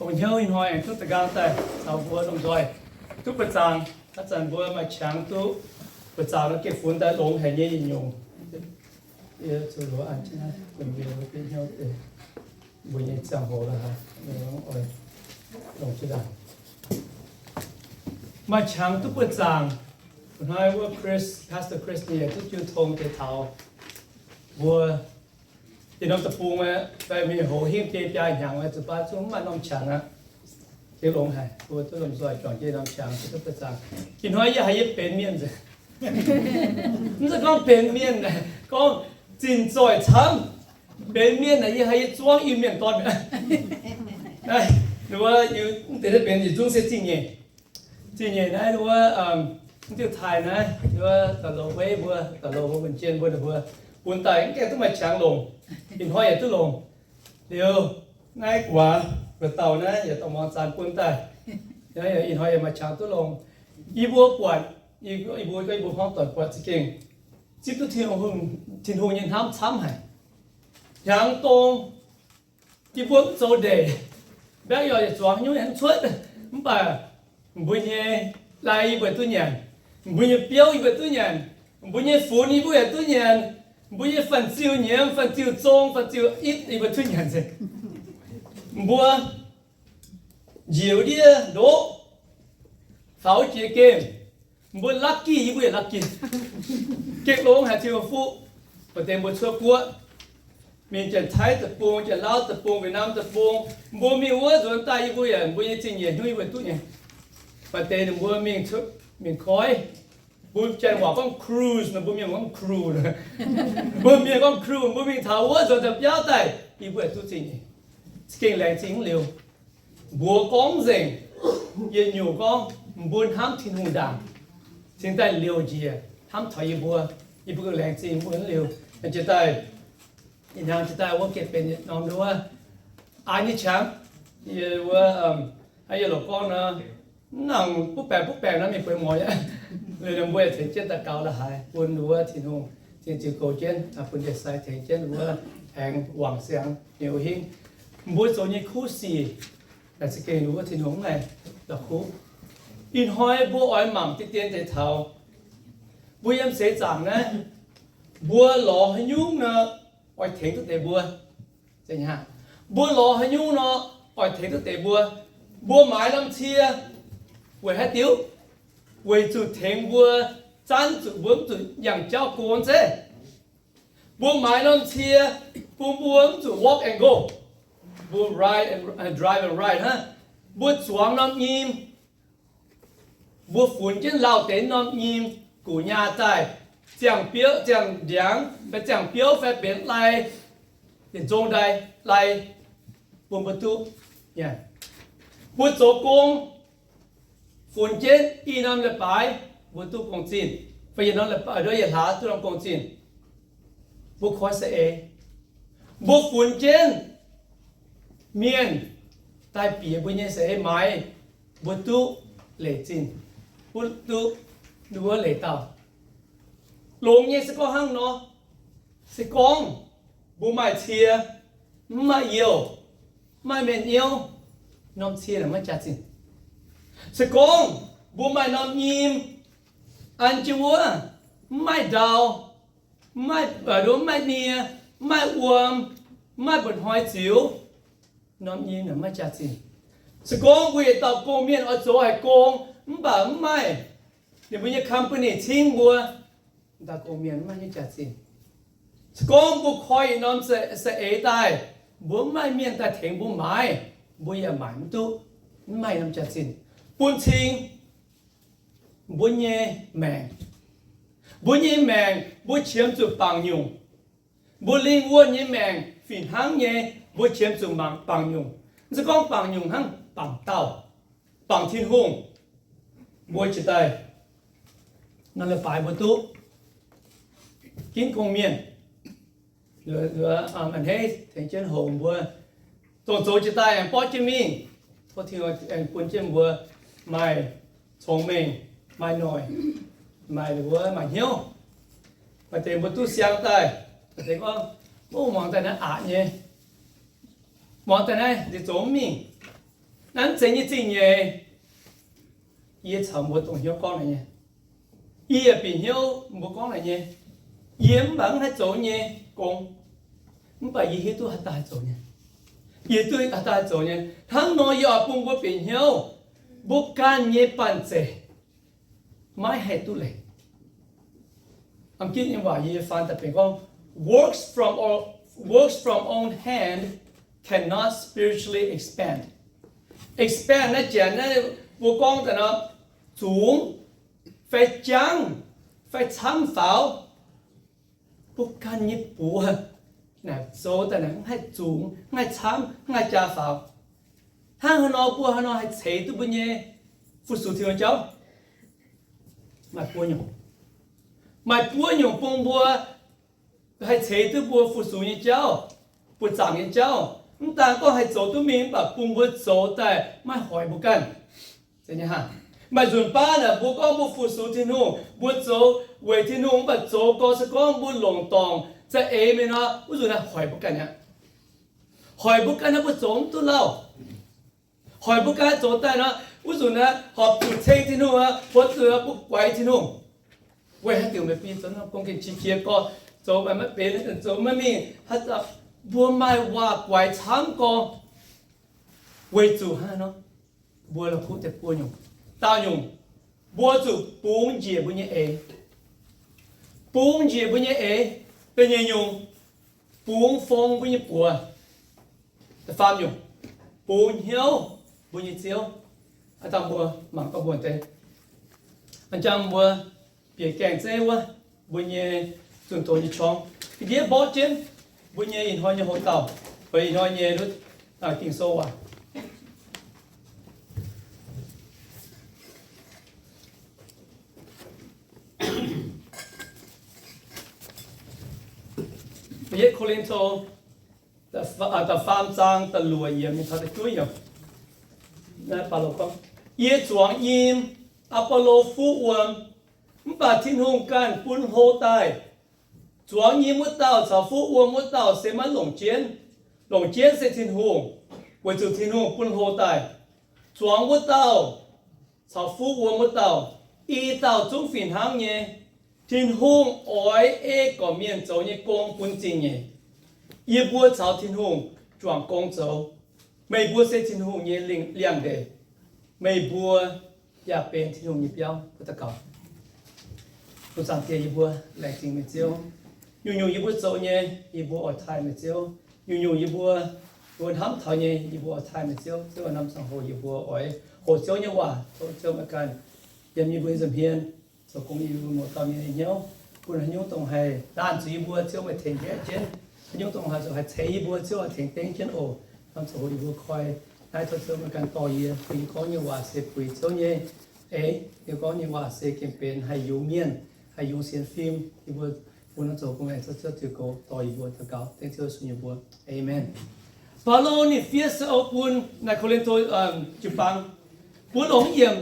Dongh hnyouv ih hnoi aengx duqv da'nqaang daaih caux mbuo lomh nzoih duqv buoqc zaangc. Ih zanc mbuo maaih qangx duqv buoqc zaangc nor, gengh funx daaih longx haic nyei yietc nyungc. Yie zuqc loz-an jienv naaiv, mbuo nyei ziangh hoc la'haaix, longx jienv daaih. Maaih qangx duqv buoqc zaangc. Hnoi wuov Chris, Pastor Chris ninh yaac duqv jiu tong deix taux mbuo yietc norm deic-bung aeqv, fai mingh hoz hingv biei biaa hnyangx aeqv, zuqc baav zungv mv maaih norm qangx aqv. Gengh longx haic, mbuo duqv lomh nzoih juangc jienv norm qangx, duqv buoqc zaangc. Ih hnoi yie haiz yie benx mienh nzengc. Mv zeiz gorngv benx mienh, gorngv zinh zoih camv. Benx mienh naaic yie haiz yie zuangv Iu-Mienh dorn mi'aqv. Naaiv wuov, mv deix naaiv benx yietc zungv se zingh nyeic. Zingh nyeic naaiv wuov, mv diuh taaih naaiv, wuov da'loz Wei mbuo, da'loz mbuo, Mun Jien mbuo, ninh mbuo bun daaih mv gaengh duqv maaih qangx longc. Ih hnoi yaac duqv longc. Liuz naaiv gu'nguaaz buoz-dauh naaiv yaac dorh muangx zaanx bun daaih. Ih hnoi yaac maaih qangx duqv longc. Yie mbuo buatc, yie mbuo, yie mbuo gorngv yie mbuo hmuangv doic buatc za'gengh zipv duqv Tin-Hungh, Tin-Hungh nyei hnamv camv haic. Hnyangx dongh yie mbuo mv zoux ndeic, mbaeqv yaac zuangx nyungc mv cuotv, mv baac mbuo nyei lai yie mbuo duqv nyanc, mbuo nyei biouv yie mbuo duqv nyanc, mbuo nyei funx yie mbuo yaac duqv nyanc, mbuo nyei fan-ziu nyiemz, fan-ziu zong, fan-ziu itv yie mbuo duqv nyanc se. Mbuo njoux ndiev ndoqv, faaux jiex gemh, mbuo lucky yie mbuo yaac lucky. Gengh longx haic Tin-Hungh fuqv. Baac deix mbuo cuotv guoqv, mingh Janx-Taiv deic-bung, Janx-Lauv deic-bung, Việt Nam deic-bung, mbuo mingh wuov nzuonx daaih yie mbuo yaac mbuo nyei zingh nyeic hnyouv yie mbuo duqv nyei. Baac deix ninh mbuo mingh cuotv mingh koi, mbuo Janx waac gorngv cruise nor, mbuo Mienh gorngv cruise. Mbuo Mienh gorngv cruise, mbuo mingh taux wuov nzuonx daaih biauv daaih yie mbuo yaac duqv zingh nyeic. Gengh laengz zingh mv liuz, mbuox gorngv nzengc, yietc nyungc gorngv mbuo hnamv Tin-Hungh ndaangc, cingx daaih liouc njiec hnamv taux yie mbuo, yie mbuo gengh laengz zingh mbuo mv liuz. Jiex daaih, ih hnangv jiex daaih wuov gengh benx norm wuov aa nyei qangx. Yie wuov, aa, yie loc gorngv nor, mv nangc butv baengc butv baengc nor mingh bueix muoz aqv. Liuz ninh mbuo yaac tengx jienv daux gaux la'haaix bun wuov Tin-Hungh, Tin-Hungh ziux goux jienv, bun ndie-sai tengx jienv wuov aengx wangc siangx hnyouv hingv. Mbuo zoux nyei kuv sic naaic za'gengh wuov Tin-Hungh mv ngaih la'kuqv. Ih hnoi mbuo oix mangc deix dien deix taux mbuo yiem seix zaangc naaiv, mbuo lorz haaix nyungc nor oix tengx duqv deix mbuo. Mbuo lorz haaix nyungc nor oix tengx duqv deix mbuo. Mbuo maaiz norm cie weic haaix diuc? Weic zuqc tengx mbuo, zanv zuqc mbuo mv zuqc yangh jauv go zeiv. Mbuo maaiz norm cie bun mbuo mv zuqc walk and go, mbuo ride and, drive and ride hnangv. Mbuo zuangx norm nyim, mbuo funx jienv lauh deix norm nyim guqc nyaah daaih, ziangh biouv, ziangh ndiangx fai ziangh biouv fai benx lai, yietc zong ndai lai, bun mbuo duqv nyanc. Mbuo zoux gong, funx jienv i norm leiz-baaix mbuo duqv gong-zinh, fai yietc norm leiz-baaix, yietc hlaax duqv norm gong-zinh. Mbuo koi saeng-eix, mbuo funx jienv mienh daaih bieqc mbuo nyei saeng-eix maaiz, mbuo duqv leic zinh, mbuo duqv, mbuo leic dauh. Longx nyei se gorngv hnangv nor, se gorngv mbuo maaih cie, mv maaih youh, mv maaih mienh nyouv, norm cie naaic maiv jaax zinh. Se gorngv mbuo maaih norm nyim, an jienv wuov, mv maaih ndau, mv maaih, mv maaih nie, mv maaih wuom, mv maaih mba'hnoi ziux, norm nyim naaic maiv jaax zinh. Se gorngv mbuo yietc dauh gong-mienh oix zoux haic gong, mv baac mv maaih ninh mbuo nyei company cingv mbuo, dauh gong-mienh maiv maaih nyei jaax zinh. Se gorngv mbuo koi yietc norm saeng-eix daaih, mbuo mv maaih mienh daaih tengx mbuo maaiz, mbuo yaac maaic mv duqv, mv maaih norm jaax zinh. Bun cing mbuo nyei maengc, mbuo nyei maengc mbuo qiemx zuqc bangc nyungc. Mbuo lingh wuonh nyei maengc fih hnangv nyei, mbuo qiemx zuqc mangc bangc nyungc. Se gorngv bangc nyungc hnangv, bangc dauh, bangc Tin-Hungh, mbuo jiex daaih norm leiz-baaix mbuo duqv ginv gong-mienh. A'hneiv tengx jienv hongx mbuo, dongh zoux jiex daaih aengx borqv jienv mingh. Tov Tin-Hungh aengx bun jienv mbuo maaih cong-mengh, maaih noic, maaih wuov maaih hnyouv. Maaih deix mbuo duqv siang daaih, maaih deix gorngv, o, muangx daaih naaiv aqc nyei, muangx daaih naaiv nzipc zoux mv mingh. Naaiv mv zeiz nyei zingh nyeic. Yie caux mbuo dongh hnyouv gorngv naaic nyei. Yie yaac bieqc hnyouv mbuo gorngv naaic nyei. Yie mv baac mv haih zoux nyei gong, mv baac yie hiuv duqv haaix dauh haih zoux nyei. Yie hiuv duqv haaix dauh haih zoux nyei. Hnangv nor yie oix bun mbuo bieqc hnyouv, mbuo ganh nyei banh zeic maiv haih duqv leiz. A'm ginv nyei waac yie faan daaih benx gorngv, works from o-, works from own hand cannot spiritually expand. Expand naaiv janx naaiv mbuo gorngv daaih nor, zungx fai jangv fai camv faaux, mbuo ganh nyei buoz naaic zoux daaih naaic mv haih zungx, mv haih camv, mv haih jaa faaux. Hnangv haaix nor mbuo haaix nor haih ceix duqv mbuo nyei fu-sux Tin-Hungh jauv? Maaih buo nyungc. Maaih buo nyungc bun mbuo haih ceix duqv mbuo fu-sux nyei jauv, buoz-zaangc nyei jauv. Mv daan gorngv haih zoux duqv mingh, mv baac bun mbuo zoux daaih maiv hoic mbuo ganh. Maaih nzunc baav naaic mbuo gorngv mbuo fu-sux Tin-Hungh, mbuo zoux weic Tin-Hungh, mv baac zoux gorx se gorngv mbuo longc dorngc za'eix mingh nor, wuov nzunc naaiv hoic mbuo ganh aqv. Hoic mbuo ganh naaiv mbuo zoux mv duqv lauh. Hoic mbuo ganh zoux daaih nor, wuov nzunc naaiv horpc zuqc ceng Tin-Hungh aqv, horpc zuqc mbuo guaix Tin-Hungh. Weic haaix diuc meih biei zoux gong gengh qiex jiez gorx, zoux maiv benx, zoux maiv mingh, haaix dauh mbuo maaih waac guaix camv gorx. Weic zuqc hnangv nor, mbuo la'kuqv deix buo nyungc. Daauh nyungc, mbuo zuqc bungx njiec mbuo nyei eix. Bungx njiec mbuo nyei eix. Da'nyeic nyungc, bungx fong mbuo nyei buoz. Da'faam nyungc, bungx hnyouv mbuo nyei Ziouv. Aa dangh mbuo mangc gorngv mbuo deix, aa jangv mbuo bieqc gaengh zeiv wuov, mbuo nyei zunh doz nyei qorngv, ga'ndiev mborqv jienv mbuo nyei ih hnoi nyei hoc dauh, ih hnoi nyei Ging-Sou waac. Yietv Ko^lin^to da'faam zaang da'luoqc yiemc mingh taux da'juov yiemc. Naaiv Baulo gorngv, Yie zuangx nyim, Apolo fuqv wuom, mv baac Tin-Hungh ganh bun hlo daaih. Zuangx nyim wuov dauh caux fuqv wuom wuov dauh se maiv longc jienv. Longc jienv se Tin-Hungh, weic zuqc Tin-Hungh bun hlo daaih. Zuangx wuov dauh caux fuqv wuom wuov dauh, i dauh zungv fih hnangv nyei. Tin-Hungh oix ei gorqv-mienh zoux nyei gong bun zingh nyeic. Yie mbuo caux Tin-Hungh juangc gong zoux. Meih mbuo se Tin-Hungh nyei liangx-ndeic. Meih mbuo yaac benx Tin-Hungh nyei biauv. Mbuo daux gaux. Fu Zaangc Diex, yie mbuo laengz zingh meih Ziouv. Nyungc-nyungc yie mbuo zoux nyei, yie mbuo oix taaih meih Ziouv. Nyungc-nyungc yie mbuo, mbuo hnamv taux nyei, yie mbuo oix taaih meih Ziouv. Ziouv, norm ziangh hoc yie mbuo oix hoqc Ziouv nyei waac, tov Ziouv meih ganh yiem yie mbuo nyei nza'hmien zoux gong yie mbuo muoz-doic nyei hnyouv, bun haaix nyungc dongh haih laanh zuqc yie mbuo, Ziouv meih tengx njiec jienv. Haaix nyungc dongh haih zuqc haih ceix yie mbuo, Ziouv oix tengx dengv jienv oc. Norm ziangh hoc yie mbuo koi naaiv, tov Ziouv meih ganh dorh yie, bun yie gorngv nyei waac se buix Ziouv nyei eix. Yie gorngv nyei waac se gengh benx haih yungz mienh, haih yungz sienx fim. Yie mbuo bun norm ziangh hoc bun meih Ziouv ziouc goux dorh yie mbuo. Daux gaux dengv Ziouv Yesu nyei mbuox. Aamen. Baulo ninh fiev sou bun naaiv Ko^lin^to jiu-baang, mbuo longc yiemc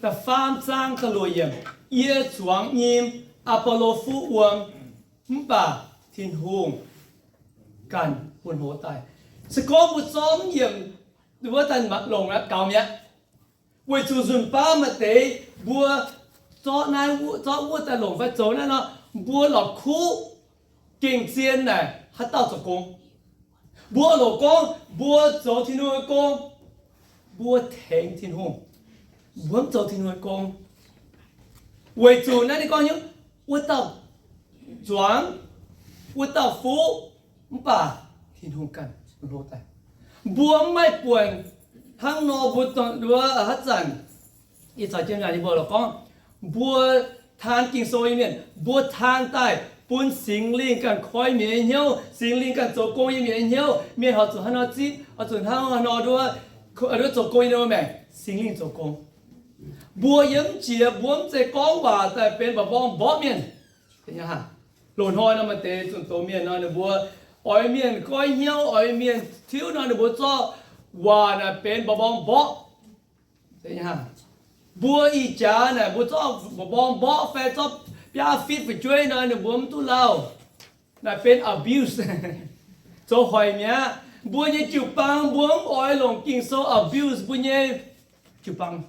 da'faam zaang da'luoqc yiemc, Yie zuangx nyim, Apolo fuqv wuom, mv baac Tin-Hungh ganh bun hlo daaih. Se gorngv mbuo zorqv yiemc wuov daaih longc aqv, gaux mi'aqv. Weic zuqc nzunc baav maaih deix mbuo zorqv naaiv wuov, zorqv wuov daaih longc fai zoux naaiv nor, mbuo la'kuqv gengh zien naaic haaix dauh zoux gong. Mbuo longc gorngv mbuo zoux Tin-Hungh nyei gong, mbuo tengx Tin-Hungh, mbuo mv zoux Tin-Hungh nyei gong. Weic zuqc naaiv ninh gorngv nyei, wuov dauh zuangx, wuov dauh fuqv, mv baac Tin-Hungh ganh bun hlo daaih. Mbuo mv maaih buonc hnangv nor, mbuo, mbuo haaix zanc, ih zanc jiem nyanc yie mbuo lorqc gorngv, mbuo taan Ging-Sou nyei mienh, mbuo taan daaih bun Singx Lingh ganh koi mienh nyei hnyouv, Singx Lingh ganh zoux gong yiem mienh nyei hnyouv. Mienh horpc zuqc haaix nor zipv, horpc zuqc hnangv haaix nor nduov, nduov zoux gong yiem ninh mbuo maengc, Singx Lingh zoux gong. Mbuo yiem mv jiex, mbuo mv zeiz gorngv waac daaih benx mba'mbong mborqv mienh. Loz-hnoi nor maaih deix zunh doz mienh nor, ninh mbuo oix mienh goiv hnyouv, oix mienh tiuv nor, ninh mbuo zorqv waac naaic benx mba'mbong mborqv. Mbuo ih jaax naaic mbuo zorqv mba'mbong mborqv fai zorqv biaav fitv fu'jueiv nor, ninh mbuo mv duqv lauh. Naaic benx abuse, zoux hoic mi'aqv. Mbuo nyei jiu-baang mbuo mv oix longc Ging-Sou abuse mbuo nyei jiu-baang.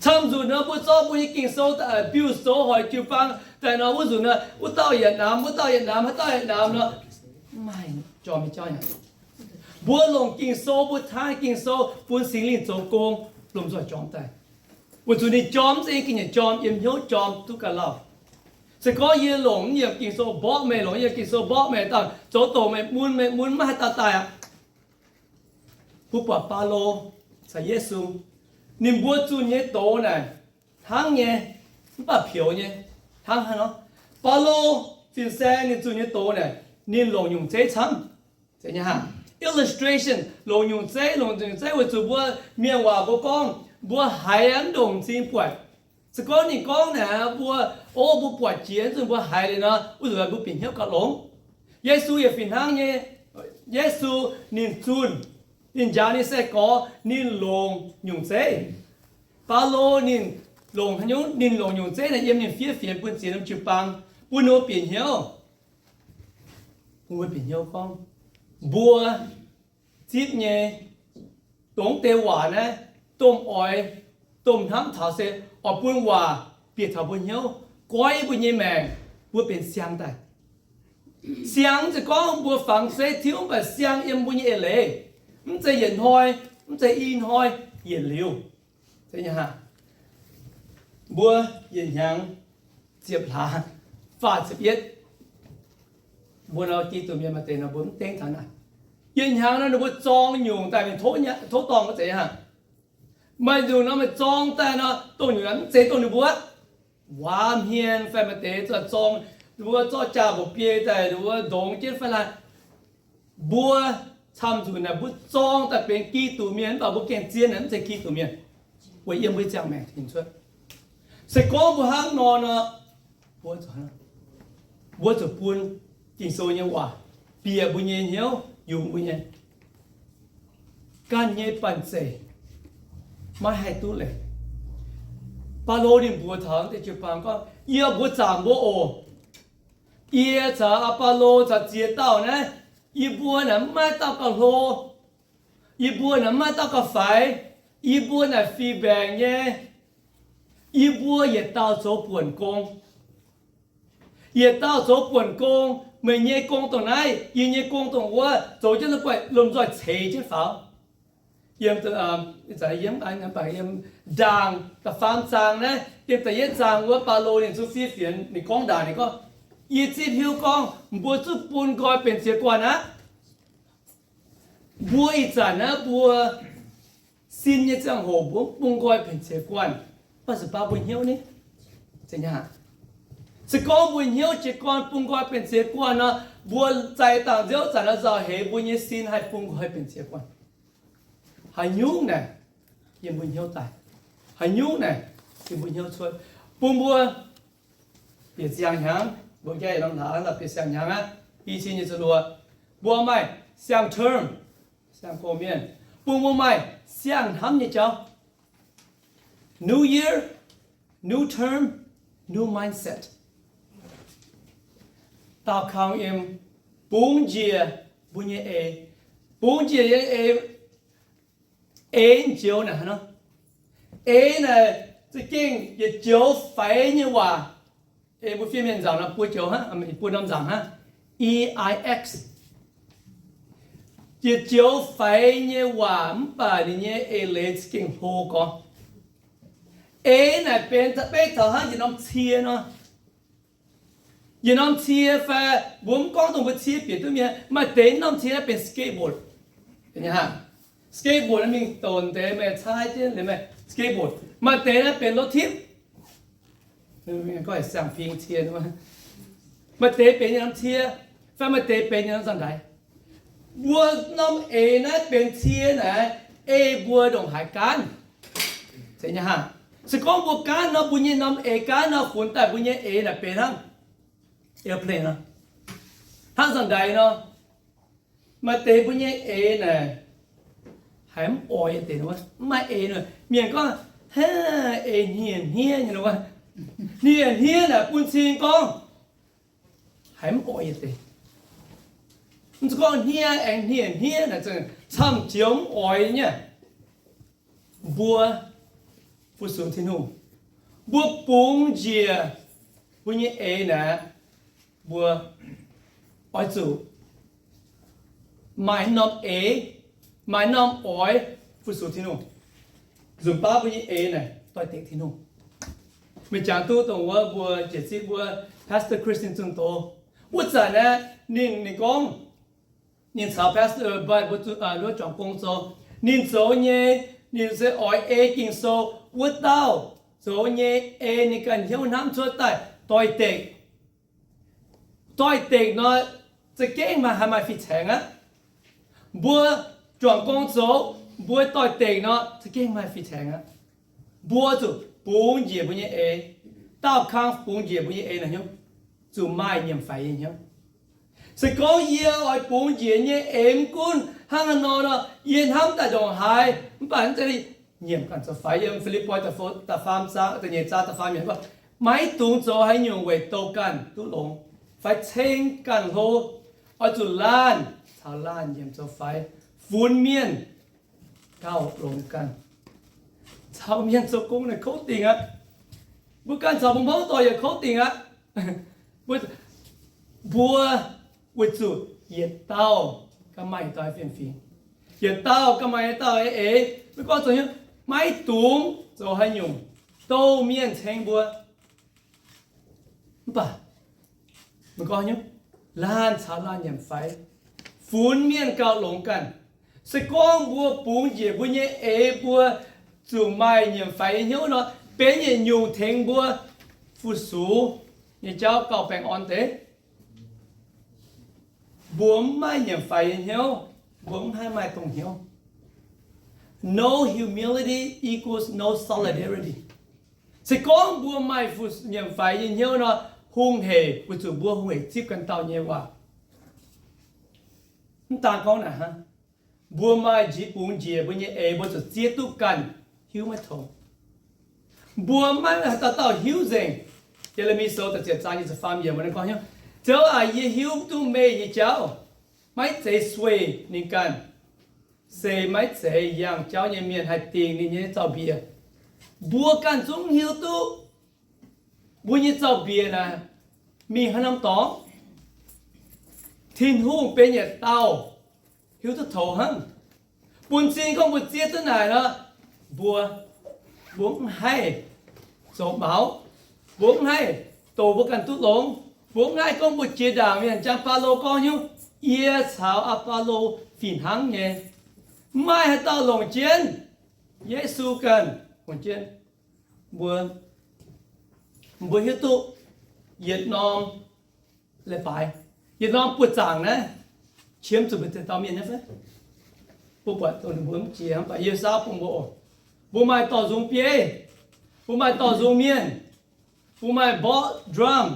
Camv nzunc nor mbuo zorqv mbuo nyei Ging-Sou daaih abuse zoux hoic jiu-baang daaih nor, wuov nzunc nor wuov dauh yietc namx, wuov dauh yietc namx, haaix dauh yietc namx nor, mv maaih jorm nyei jauv aqv. Mbuo longc Ging-Sou, mbuo taanv Ging-Sou bun Singx Lingh zoux gong, lomh nzoih jorm daaih. Weic zuqc ninh jorm mv zeiz ga'nyiec jorm, yiem hnyouv jorm duqv ga'lauh. Se gorngv yie longc yiem Ging-Sou mborqv meih, longc yiem Ging-Sou mborqv meih, dauh zoux doqc meih mun, meih mun maiv haih dauh daaih aqv. Mbuo buatc Baulo caux Yesu, ninh mbuo zunh nyei doz naaic hnangv nyei, mv baac peux nyei, hnangv haaix nor. Baulo fin-saeng ninh zunh nyei doz naaic, ninh longc nyungc zeiv camv. Illustration, longc nyungc zeiv, longc nyungc zeiv weic zuqc mbuo mienh waac mbuo gorngv, mbuo haiz mv ndongc m'zing buatc. Se gorngv ninh gorngv naaic mbuo, o, mbuo buatc jiex, zunh mbuo haiz liuz nor, wuov nzunc mbuo bieqc hnyouv gauh longx. Yesu yaac fih hnangv nyei. Yesu ninh zunh, ninh njaaux ninh sai-gorx, ninh longc nyungc zeiv. Baulo ninh longc haaix nyungc? Ninh longc nyungc zeiv naaic yiem ninh fiev fienx bun ziex norm jiu-baang, bun ninh mbuo bieqc hnyouv. Bun mbuo bieqc hnyouv gorngv, mbuo zipv nyei dongh deix waac naaiv, domh oix, domh hnamv taux se oix bun waac bieqc taux mbuo hnyouv, goiv mbuo nyei maengc, mbuo benx siang daaih. Siang mv zeiz gorngv mbuo fangx zeiv tiuv, mv baac siang yiem mbuo nyei eix leiz, mv zeiz yietc hnoi, mv zeiz i hnoi, yietc liuz. Mbuo yietc hnyangx ziepc hlaax faah ziepc yietv, mbuo nor Giduc mienh maaih deix nor mbuo mv dengv taux naaic. Yietc hnyangx nor ninh mbuo zorng nyungc daaih mingh tov dorngh wuov zeiz hnangv. Maaih nyungc nor meih zorng daaih nor, dongh nyungc mv zeiz dongh ninh mbuo, waac hmien fai maaih deix zorng, ninh mbuo zorqv jaa mba'biei daaih, ninh mbuo ndongx jienv fai laai. Mbuo camv nzunc naaic mbuo zorng daaih benx Giduc mienh, mv baac mbuo gengh zien naaic mv zeiz Giduc mienh, weic yiem mbuo ziangh maengc tengx cuotv. Se gorngv mbuo hnangv nor nor, mbuo zuqc bun Ging-Sou nyei waac bieqc mbuo nyei hnyouv, yungz mbuo nyei ganh nyei banh zeic, maiv haih duqv leiz. Baulo ninh mbuox taux deix jiu-baang gorngv, yie mbuo zaangc mbuo oc. Yie caux Baulo caux ziex dauh naaiv, yie mbuo naaic mv maaih dauh gauh hlo. Yie mbuo naaic mv maaih dauh gauh faix. Yie mbuo naaic fih mbaengc nyei. Yie mbuo yietc dauh zoux buonc gong. Yietc dauh zoux buonc gong. Meih nyei gong dongh naaiv, yie nyei gong dongh wuov, zoux jienv lomh nzoih ceix jienv faaux. Yiem, yiem, yiem ndaangc da'faam zaang naaiv, yiem da'yietv zaang wuov, Baulo ninh zungv fiev fienx, ninh gorngv ndaangc, ninh gorngv, yie zipv hiuv gorngv mbuo zungv bun nqoi benx ziex guanh aqv. Mbuo ih zanc naaiv mbuo sin nyei ziangh hoc mbuo mv bun nqoi benx ziex guanh, baac se baac mbuo hnyouv ni, se gorngv mbuo hnyouv jiez gorn bun nqoi benx ziex guanh nor, mbuo zaaix dangh nziouv zanc nor nzauh heix mbuo nyei sin haih bun nqoi benx ziex guanh. Haaix nyungc naaic yiem mbuo hnyouv daaih, haaix nyungc naaic yiem mbuo hnyouv cuotv, bun mbuo bieqc siang-hnyangx, mbuo gaengh norm hlaax bieqc siang-hnyangx aqv, i cin nyei ziepc luoqc, mbuo maaih siang-term, siang-gorx-mienh, bun mbuo maaih siang-hnamv nyei jauv. New year, new term, new mindset. Daauh kang yiem bungx njiec mbuo nyei eix, bungx njiec nyei eix, eix joux naaic hnangv nor. Eix naaic za'gengh yietc joux faix nyei waac. Eix mbuo fiev mienh nzangc nor buo joux hnangv, buo norm nzangc hnangv, E I X. Yietc joux faix nyei waac mv baac ninh nyei eix leiz za'gengh hlo gorx. Eix naaic benx beiv taux hnangv yietc norm cie nor. Yietc norm cie fai mbuo mv gorngv dongh mbuo cie bieqc duqv mienh, maaih deix norm cie naaiv benx skateboard. Skateboard mingh donx deix meih caaiv jienv liuz meih skateboard. Maaih deix naaiv benx รถถีบ. Gorngv siang-fing cie, maaih deix benx yietc norm cie, fai maaih deix benx yietc norm zanh-ndaix. Mbuo norm eix naaiv benx cie naaic, ei mbuo ndongc haaix gaanv. Se gorngv mbuo gaanv nor, mbuo nyei norm eix gaanv nor, funx daaih mbuo nyei eix naaic benx hnangv airplane nor, hnangv zanh-ndaix nor. Maaih deix mbuo nyei eix naaic haiz mv oix deix, mv maaih eix nor. Mienh gorngv, haiz eix hniev hniev nyei nor, hniev hniev naaic bun cing gorngv haiz mv oix deix. Mv zeiz gorngv hniev aengx hniev hniev naaic, camv-joux mv oix nyei. Mbuo fu-sux Tin-Hungh, mbuo bungx njiec mbuo nyei eix naaic, mbuo oix zuqc maaih norm eix, maaih norm oix fu-sux Tin-Hungh, nzunc baav mbuo nyei eix naaic doix-dekc Tin-Hungh. Meih jangx duqv dongh wuov mbuo jiez zipv wuov Pastor Christian zunh doz, wuov zanc naaic ninh, ninh gorngv, ninh caux Pastor Bud mbuo zunh, wuov juangc gong zoux, ninh zoux nyei, ninh se oix ei Ging-Sou wuov dauh zoux nyei ei ninh ganh hnyouv hnamv cuotv daaih doix-dekc. Doix-dekc nor, za'gengh maaih, haih maaih fih caengx aqv. Mbuo juangc gong zoux, mbuo doix-dekc nor, za'gengh maaih fih caengx aqv. Mbuo zuqc bungx njiec mbuo nyei eix. Daauh kang bungx njiec mbuo nyei eix naaic hnyouv, zuqc maaih nyiemc faix nyei hnyouv. Se gorngv yie oix bungx njiec nyei eix mv gunv hnangv haaix nor nor, yie hnamv daaih ndongc haaix, mv baac mv zeiz nyiemc ganh zoux faix. Yiem Fi^lipv^poi da'faam zaang, da'nyeic zaang da'faam yiemc, maiv dungx zoux haaix nyungc weic douh ganh duqv longx fai ceng ganh hlo. Oix zuqc laanh caux laanh nyiemc zoux faix, funx mienh gauh longx ganh. Caux mienh zoux gong naaic kouv dingc aqv. Mbuo ganh caux mbuo hmuangv doic yaac kouv dingc aqv. Mbuo, mbuo weic zuqc yietc dauh ganh maaih yietc dauh fiem-fingx, yietc dauh ganh maaih yietc dauh eix. Maiv gorngv zoux hnyouv, maiv dungx zoux haaix nyungc douh mienh ceng mbuo. Mv baac maiv gorngv hnyouv, laanh caux laanh nyiemc faix, funx mienh gauh longx ganh. Se gorngv mbuo bungx njiec mbuo nyei eix, mbuo zuqc maaih nyiemc faix nyei hnyouv nor, benx yietc nyungc tengx mbuo fu-sux nyei jauv gauh baengh orn deix. Mbuo mv maaih nyiemc faix nyei hnyouv, mbuo mv haih maaih dongh hnyouv. No humility equals no solidarity. Se gorngv mbuo maaih fu-, nyiemc faix nyei hnyouv nor, hungh hec weic zuqc mbuo hungh hec zipv ganh dauh nyei waac. Mv daan gorngv naaic hnangv, mbuo maaih njiec, bungx njiec mbuo nyei eix, mbuo zuqc zieqv duqv ganh hiuv maiv tongx. Mbuo maiv dauh dauh hiuv nzengc. Ye^le^mi Sou da'ziepc zaang nyic ziepc faam yiemc gorngv, Ziouv aac, yie hiuv duqv meih nyei jauv, maiv zeiz sueih ninh ganh, se maiv zeiz yangh jauv nyei mienh haih dingc ninh nyei zaux-mbiec. Mbuo ganh zungv hiuv duqv mbuo nyei zaux-mbiec naaic mingh haaix norm dorngx. Tin-Hungh benx yietc dauh hiuv duqv tongx hnangv. Bun cing gorngv mbuo zieqv duqv naaic nor, mbuo, mbuo mv haih zoux maux, mbuo mv haih doqc mbuo ganh duqv longx. Mbuo mv haih gorngv mbuo jiex ndaangc mienh jangx Faalo gorngv hnyouv, Yie caux aa Faalo fih hnangv nyei. Mv maaih haaix dauh longc jienv. Yesu ganh longc jienv. Mbuo, mbuo hiuv duqv yietc norm leiz-baaix, yietc norm buoz-zaangc naaiv qiemx zuqc mbuo ziex dauh mienh nyei fai? Mbuo buatc dongh ninh mbuo mv jiex, mv baac yie saauv bun mbuo oc. Mbuo maaih dorh nzung bieiv, mbuo maaih dorh nzung mienh, mbuo maaih mborqv drum,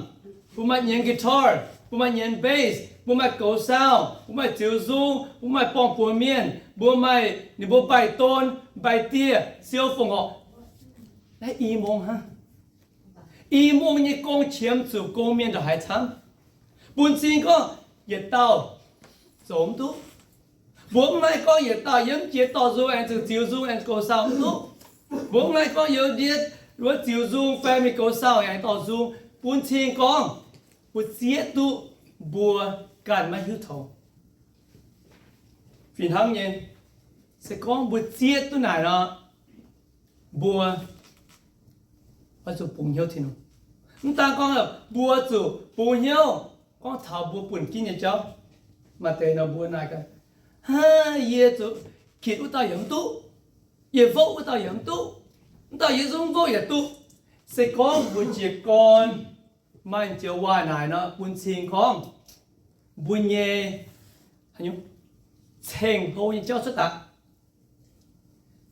mbuo maaih nyienx guitar, mbuo maaih nyienx bass, mbuo maaih goux sound, mbuo maaih ziux nzung, mbuo maaih borng-buoz mienh, mbuo maaih ninh mbuo mbaih don, mbaih dieh, siou fongc horc. Naaiv i mong hnangv. I mong nyei gong qiemx zuqc gong mienh ndongc haaix camv. Bun cing gorngv yietc dauh zoux mv duqv. Mbuo mv haih gorngv yietc dauh yiem jiex dorh nzung aengx zuqc ziux nzung aengx goux sound mv duqv. Mbuo mv haih gorngv youz ndie wuov ziux nzung fai mingh goux sound aengx dorh nzung. Bun cing gorngv mbuo zieqv duqv mbuo ganh maiv hiuv tongx. Fih hnangv nyei, se gorngv mbuo zieqv duqv naaic nor, mbuo oix zuqc bungx hnyouv Tin-Hungh. Mv daan gorngv mbuo zuqc bungx hnyouv gorngv taux mbuo buonv-ginv nyei jauv. Maaih deix nor mbuo naaic gaax, Aav, yie zuqc ginc wuov dauh yaac mv duqv. Yie vouv wuov dauh yaac mv duqv. Mv dauh yie zungv vouv yaac duqv. Se gorngv mbuo jiez gorn maaih joux waac naaic nor, bun cing gorngv mbuo nyei ceng-hlo nyei jauv cuotv daaih.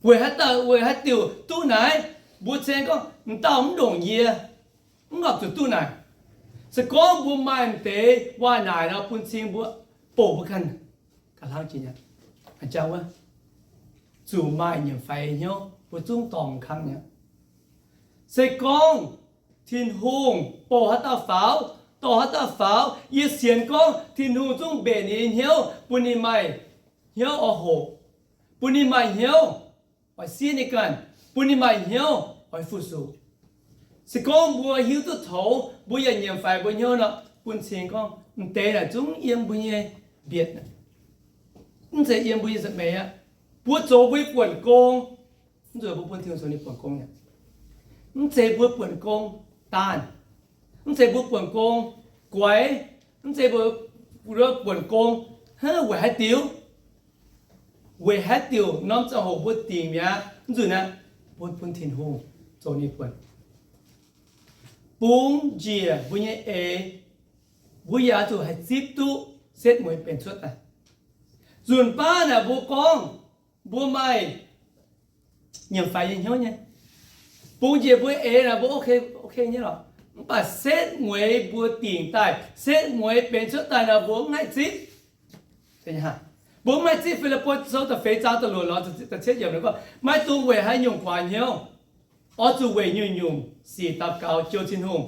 Weic haaix dauh, weic haaix diuc duqv naaic, mbuo ceng gorngv m'dauh mv ndongc yie, mv horpc zuqc duqv naaic. Se gorngv mbuo maaih m'deix waac naaic nor, bun cing mbuo, bouh mbuo ganh ga'hlang jiex nyei. Zuqc maaih nyiemc faix hnyouv, mbuo zungv dorngc kangv nyei. Se gorngv Tin-Hungh bouh haaix dauh faaux, dorh haaix dauh faaux. Yie sienx gorngv Tin-Hungh zungv mbenc ninh nyei hnyouv, bun ninh maaih hnyouv oix hoqc, bun ninh maaih hnyouv oix siev ninh ganh, bun ninh maaih hnyouv oix fu-sux. Se gorngv mbuo hiuv duqv taux, mbuo yaac nyiemc faix mbuo hnyouv nor, bun cing gorngv m'deix naaic zungv yiem mbuo nyei mbietc. Mv zeiz yiem mbuo nyei za'eix aqv. Mbuo zoux mbuo nyei buonc gong, mv zuqc mbuo bun Tin-Hungh zoux ninh buonc gong aqv. Mv zeiz mbuo buonc gong daanh, mv zeiz mbuo buonc gong guaix, mv zeiz mbuo buonc gong weic haaix diuc, weic haaix diuc norm ziangh hoc mbuo dingc mi'aqv. Mv nzunc aqv, mbuo bun Tin-Hungh zoux ninh buonc. Bungx njiec mbuo nyei eix, mbuo yaac zuqc haih zipv duqv setv mueiz benx cuotv daaih. Nzunc baav naaic mbuo gorngv mbuo maaih nyiemc faix nyei hnyouv nyei, bungx njiec mbuo eix naaic mbuo ok, ok nyei lorqc. Mv baac setv mueiz mbuo dingc daaih, setv mueiz benx cuotv daaih naaic mbuo mv haih zipv. Mbuo mv haih zipv. Fi^lipv^poi Sou da'feix zaang da'luoqc lorz da'cietv yiemc gorngv, maiv dungx weic haaix nyungc guaax hnyouv. Oix zuqc weic nyungc-nyungc sic daux gaux jouh Tin-Hungh,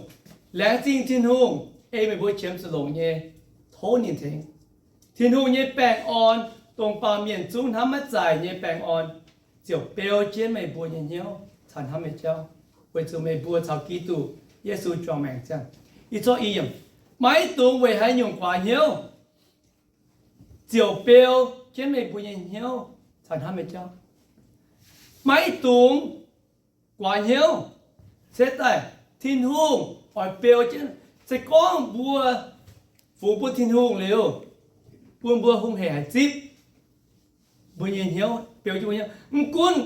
laengz zingh Tin-Hungh ei meih mbuo qiemx zuqc longc nyei tov ninh tengx. Tin-Hungh nyei baengh orn, dongh baamh mienh zungv hnamv maiv zaaic nyei baengh orn, ziouc beu jienv meih mbuo nyei hnyouv caux hnamv nyei jauv, weic zuqc meih mbuo caux Giduc Yesu juangc maengc ziangh. Ih zorqv i yiemc, maiv dungx weic haaix nyungc guaax hnyouv ziouc beu jienv meih mbuo nyei hnyouv caux hnamv nyei jauv. Maiv dungx guaax hnyouv. Se daaih Tin-Hungh oix beu jienv. Se gorngv mbuo fungx bun Tin-Hungh liuz, bun mbuo hungh heic haih zipv mbuo nyei hnyouv, beu jienv mbuo hnyouv. Mv gunv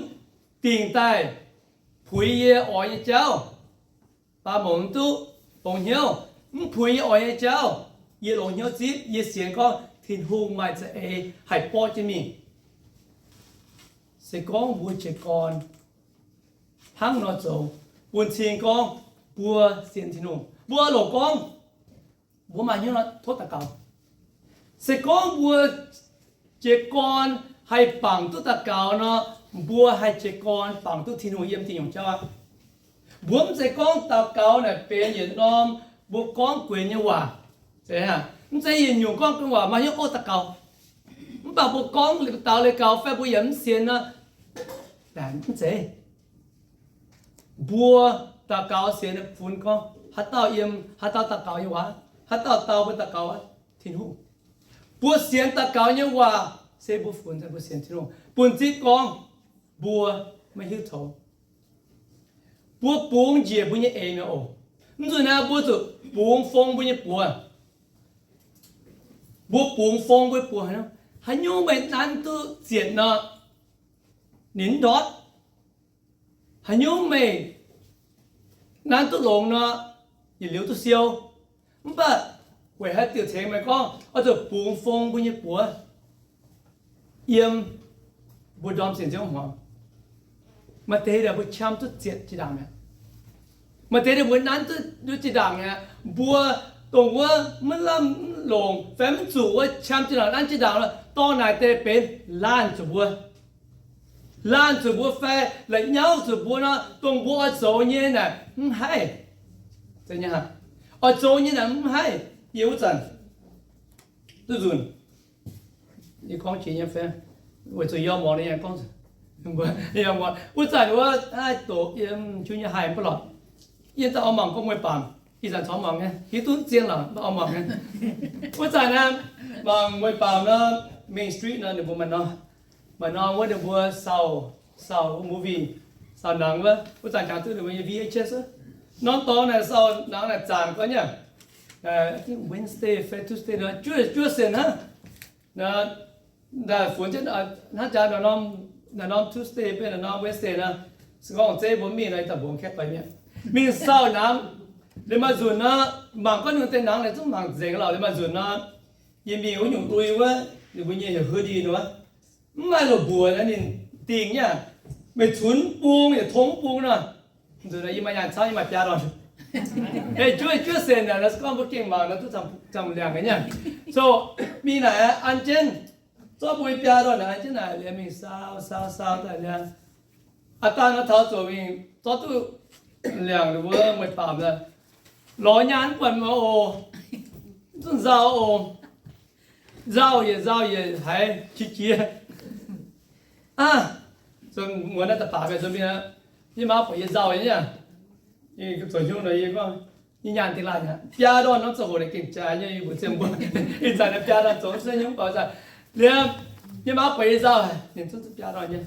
dingc daaih puix yie oix nyei jauv, baac mongc mv duqv longx hnyouv. Mv puix yie oix nyei jauv, yie longx hnyouv zipv. Yie sienx gorngv Tin-Hungh maaih za'eix haih borqv jienv mingh. Se gorngv mbuo jiez gorn hnangv nor zoux, bun cing gorngv mbuo sienx Tin-Hungh. Mbuo oix longc gorngv mbuo maaih hnyouv nor tov daux gaux. Se gorngv mbuo jiez gorn haih bangc duqv daux gaux nor, mbuo haih jiez gorn bangc duqv Tin-Hungh yiem diuh nyungc jauv aqv. Mbuo mv zeiz gorngv daux gaux naaic benx yietc norm mbuo gorngv guenx nyei waac. Mv zeiz yietc nyungc gorngv guenx waac maaih hnyouv gorngv daux gaux. Mv baac mbuo gorngv daux leiz gaux fai mbuo yaac mv sienx nor, mv zeiz. Mbuo daux gaux sienx funx gorngv haaix dauh yiem, haaix dauh daux gaux nyei waac, haaix dauh dau mbuo daux gaux aqv? Tin-Hungh. Mbuo sienx daux gaux nyei waac se mbuo funx, mbuo sienx Tin-Hungh. Bun zipv gorngv mbuo maiv hiuv taux, mbuo bungx njiec mbuo nyei eix mi'aqv oc. Mv nzunc naaiv mbuo zuqc bungx fong mbuo nyei buoz. Mbuo bungx fong mbuo buoz haaix nyungc? Haaix nyungc meih nanv duqv zietc nor, ninh mv ndortv. Haaix nyungc meih nanv duqv longx nor, yietc liuz duqv siou. Mv baac weic haaix diuc tengx meih gorngv oix zuqc bungx fong mbuo nyei buoz yiem mbuo ndorm sienx Ziouv hmuangx? Maaih deix mbuo qam duqv zietc jiex ndaangc mi'aqv. Maaih deix mbuo nanv duqv jiex ndaangc mi'aqv. Mbuo dongh wuov maiv lamh mv longc fai mv zuqc wuov qam jiex ndaangc, nanv jiex ndaangc, dorh naaic deix benx laanh zuqc mbuo, laanh zuqc mbuo fai la'nyauv zuqc mbuo nor, dongh mbuo oix zoux nyei naaic mv haih. Oix zoux nyei naaic mv haih. Yie wuov zanc duqv nzunc, yie gorngv jiex nyei fai, weic zuqc yie muangx gorngv, wuov zanc wuov, doqc yiem junior high mv baac lorqc, yie daaih oix mangc gorngv mueiz baamc. Ih zanc corc mangc nyei, hiuv duqv zien lorqc, mv baac oix mangc nyei. Wuov zanc naaiv mangc mueiz baamc nor, Main Street nor, ninh mbuo maaih norm, maaih norm wuov ninh mbuo sau, sau movie, sau nangx wuov. Wuov zanc jangx duqv ninh mbuo nyei V H S wuov. Norm dorngx naaic sau nangx naaic zanc gorngv nyei, I think Wednesday fai Tuesday nor, juov, juov sienx hnangv. Naaic funx jienv hnangv jaax naaic norm, naaic norm Tuesday fai naaic norm Wednesday nor, se gorngv zeiv mbuo mingh nor, daaih mbuox kaeqv doic mienh, mingh sau nangx. Liuz maaih nzunc nor, mangc gorngv ninh deix nangx naaic zungv mangc nzengc lorqc. Liuz maaih nzunc nor, yie mingh wuov nyungc lui wuov, ninh mbuo nyei heuc hoodie nor, mv maaih loz-mbuoqc nor ninh dingh nyei aqv. Meih cunx mv bung, yietc tong mv bung nor. Nzunc naaic yie maaih nyaanh camv, yie maaih biaa ndorn. Ei, juov, juov sienx naaic, se gorngv mbuo gengh mangc nor duqv camv-liangc nyei. So, mingh naaic an jienv, zorqv mbuo nyei biaa ndorn naaic an jienv naaic liuz mingh sau, sau, sau daaih liuz, aav dangh nor taux zoqc mingh zorqv duqv liangc wuov mueiz baamc, lorz nyaanh mv buatc mv baac oc. zuqc nzauh oc. Nzauh yietc nzauh yietc haiz qiex jiez. Aav, muonz naaiv da'baac mienh nzunc mingh, yie maa buatc yie nzauh nyei, zoux hnyouv nor yie gorngv, yie nyaanh dingh laaih aqv, biaa ndorn norm ziangh hoc naaic gengh jaaix nyei, yie mbuox ziangh mbuo, ih zanc naaiv biaa ndorn zoux se hnyouv baac zanc liemh, yie maa buatc yie nzauh, ninh zungv biaa ndorn nyei.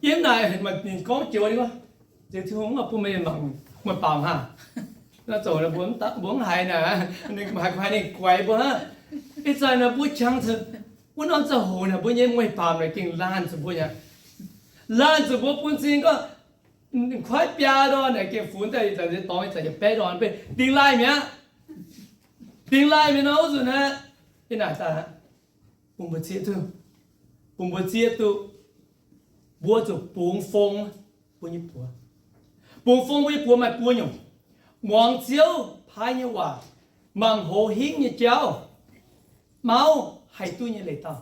Yie mv naaic maaih ninh gorngv joux, ninh gorngv, nziex Tin-Hungh bun meih mangc mueiz baamc haah. Naaiv zoux mbuo mv haiz naaic, ninh haiz haiz ninh guaix mbuo hnangv. Ih zanc naaic mbuo qangx zuqc wuov norm ziangh hoc naaic mbuo nyei mueiz baamc naaic gengh laanh zuqc mbuo aqv. Laanh zuqc mbuo bun cing gorngv, koiv biaa ndorn naaic gengh funx daaih ih zanc nziex dorngx ih zanc yietc baeqv ndorn, dingh laaih mi'aqv. Dingh laaih mi'aqv nor wuov nzunc naaic, yie naaic daaih bun mbuo zieqv duqv, bun mbuo zieqv duqv, mbuo zuqc bungx fong mbuo nyei buoz. Bungx fong mbuo nyei buoz maaih buo nyungc. Muangx Ziouv paaiv nyei waac, mangc hoz hingv nyei jauv, mauv haih duqv nyei leiz dauh.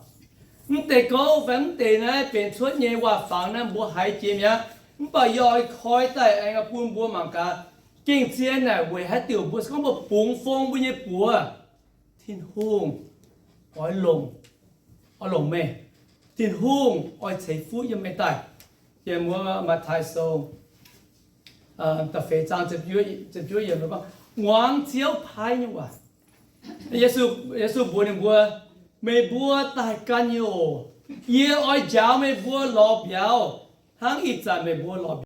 Mv deix gouv fai mv deix naaiv benx cuotv nyei waac-fangx naaiv mbuo haiz jiex mi'aqv. Mv baac yie oix koi daaih aengx bun mbuo mangc gaax, gengh zien naaic weic haaix diuc mbuo se gorngv mbuo bungx fong mbuo nyei buoz, Tin-Hungh oix longc, oix longc meih. Tin-Hungh oix ceix fuqv yiem meih daaih. Yiem wuov Matv^taai Sou da'feix zaang ziepc juov yiemc gorngv, muangx Ziouv paaiv nyei waac. Yesu, Yesu mbuox ninh mbuo, meih mbuo daaih gan nyei oc. Yie oix njaaux meih mbuo lorz mbiauz hnangv ih zanc meih mbuo lorz